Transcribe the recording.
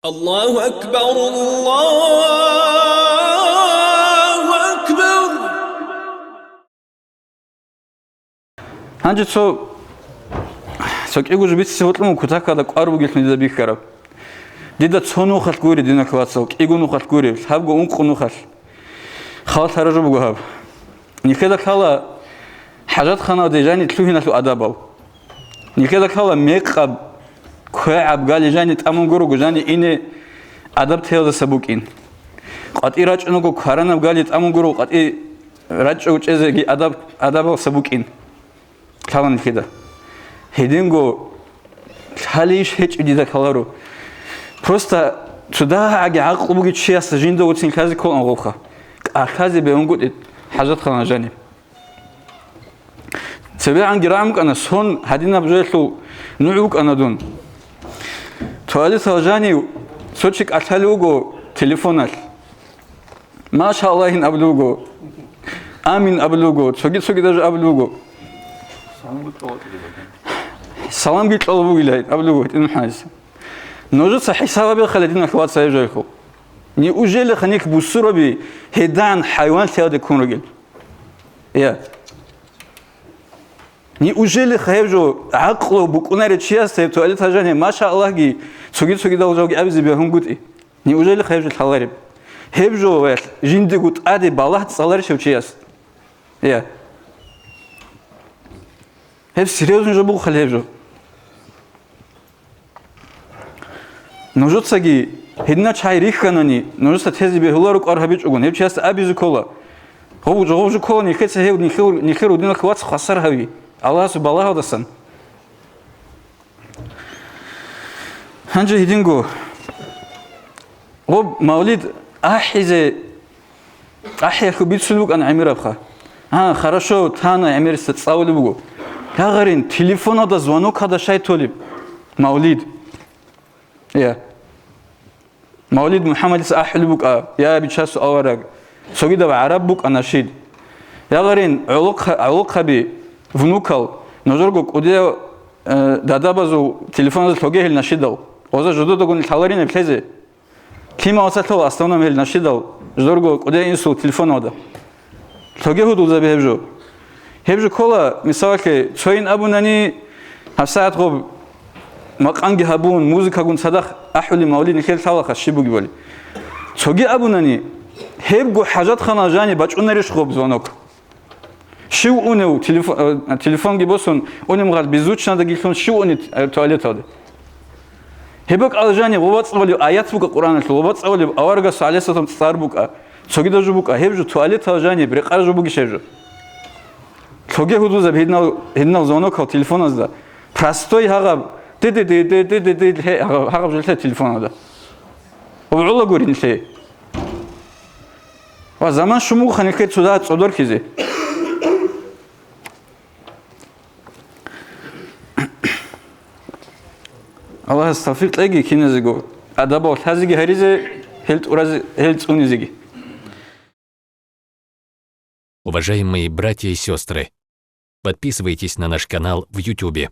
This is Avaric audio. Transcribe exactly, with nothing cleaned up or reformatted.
الله أكبر، الله أكبر. Гьанже цо, цо кӀиго жо бицине бокьун буго, кутакалда кӀвар бугелъун дида бихьараб. Дида цо нухалъ гури, диналъул вацал, кӀиго нухалъ гури, лъабго ункъо нухалъ. Халат гьараб жо буго гьаб. Нилъеда лъала хӀажатханалде жаниб лъугьиналъул адабал. Нилъеда лъала мекъаб, квегӀаб гали жаниб тӀамун гурого, жаниб ине адаб теялдаса букӀин. КъватӀи рачӀунаго кваранаб гали тӀамун гурого, къватӀи рачӀого чӀезеги адаб, адабалдаса букӀин. Лъала нилъеда. Гьединго лъалейищ гьечӀеб дида лъаларо. Просто цо дагьаги гӀакълу бугев чиясда жинда уцин лъазе кколаан гъобха. КӀалъазе бегьунгутӀи хӀажатхана жаниб. ЦебегӀанги рагӀун букӀана, сон гьадинаб жоялъул нугӀ букӀана дун. Туалеталда жанив цо чи кӀалъалев вуго телефоналъ. Машаллагьин абулев вуго. Амин абулев вуго. Цоги-цоги даже абулев вуго. Саламги кьолеб бугилан абулев вуго гьитӀинаб хӀалиса. Нужеца хӀисаб гьабе, хал гьединалъ вацал гьеб жоялъул. Неужели ханилъ бусурбаби гьедигӀан хӀайван лъелде ккун ругел? Я. Неужели гьеб жо гӀакълу букӀунарев чиясда гьеб туалеталда жаниб, машаллагьги, цоги-цогидал жоги абизе бегьунгутӀи? Неужели гьеб жо лъалареб? Гьеб жо, валлагь, жиндего тӀаде балагь цӀаларищ гьев чияс? Я. Гьеб серьёзный жо буго хал гьеб жо. Нужецаги гьединал чагӀи рихьанани, нужеца тезе бегьуларо кӀвар гьабичӀогун, гьев чиясда абизе ккола. Гъов-, гъов жо ккола нилъеца гьев, нилъер, нилъер гьединал вац хвасар гьави, Аллагьасул балагьалдасан. Гьанже гьединго, гъоб мавлид ахӀизе АхӀиялъул бицун букӀана гӀемерабха. А, хорошо, тана гӀемерисда цӀалулеб буго. Ягъарин, телефоналда звонокалда щай толеб? Мавлид. Я. Мавлид МухӀаммадица ахӀулеб букӀа, я бичасул авараг. Цогидаб гӀараб букӀа нашид. Ягъарин, гӀолохъа-, гӀолохъаби, внукал, нужерго кӀудияв, э, дадабазул телефоназда лъоге гьел нашидал. Гъоза жододагун лъаларинаб лъезе. Лъималаца лъола, основном гьел нашидал, жодорго кӀудияв инсул телефоналда. Лъоге гьудулзаби гьеб жо. Гьеб жо ккола, мисалалъе, цойин абунани, гьабсагӀат гъоб макъамги гьабун, музыкагун цадахъ ахӀули мавлид нилъер лъалаха щиб бугебали. Цоги абунани, гьебго хӀажатхана жаниб бачӀунарищ гъоб звонок? Щив унев телефо-, э, телефонги босун, унеб гъал беззвучнодаги лъун щив уни, э, туалеталде? Гьеб бакӀал жаниб гъоба цӀалулеб аят букӀа Къуръаналъул, гъоба цӀалулеб аварагасул гӀалайгьиссалату вассалам цӀар букӀа, цогидал жо букӀа, гьеб жо туалетал жаниб рекъараб жо бугищ гьеб жо? Лъоге гьудулзаб гьединал, гьединал звонокал телефоназда. Простой гьагъаб, де-де-де, гье-, гьагъаб, гьагъаб жо лъе телефоналда. ГъугӀула гурин лъе. Ва заман щун бугоха нилъер цо дагь цӀодорхизе. Аллагьас тавфикъ кьеги киназего, адабал лъазеги гьаризе, гьел тӀуразе, гьел цӀунизеги. Уважаемые братья и сестры, подписывайтесь на наш канал в Ютубе.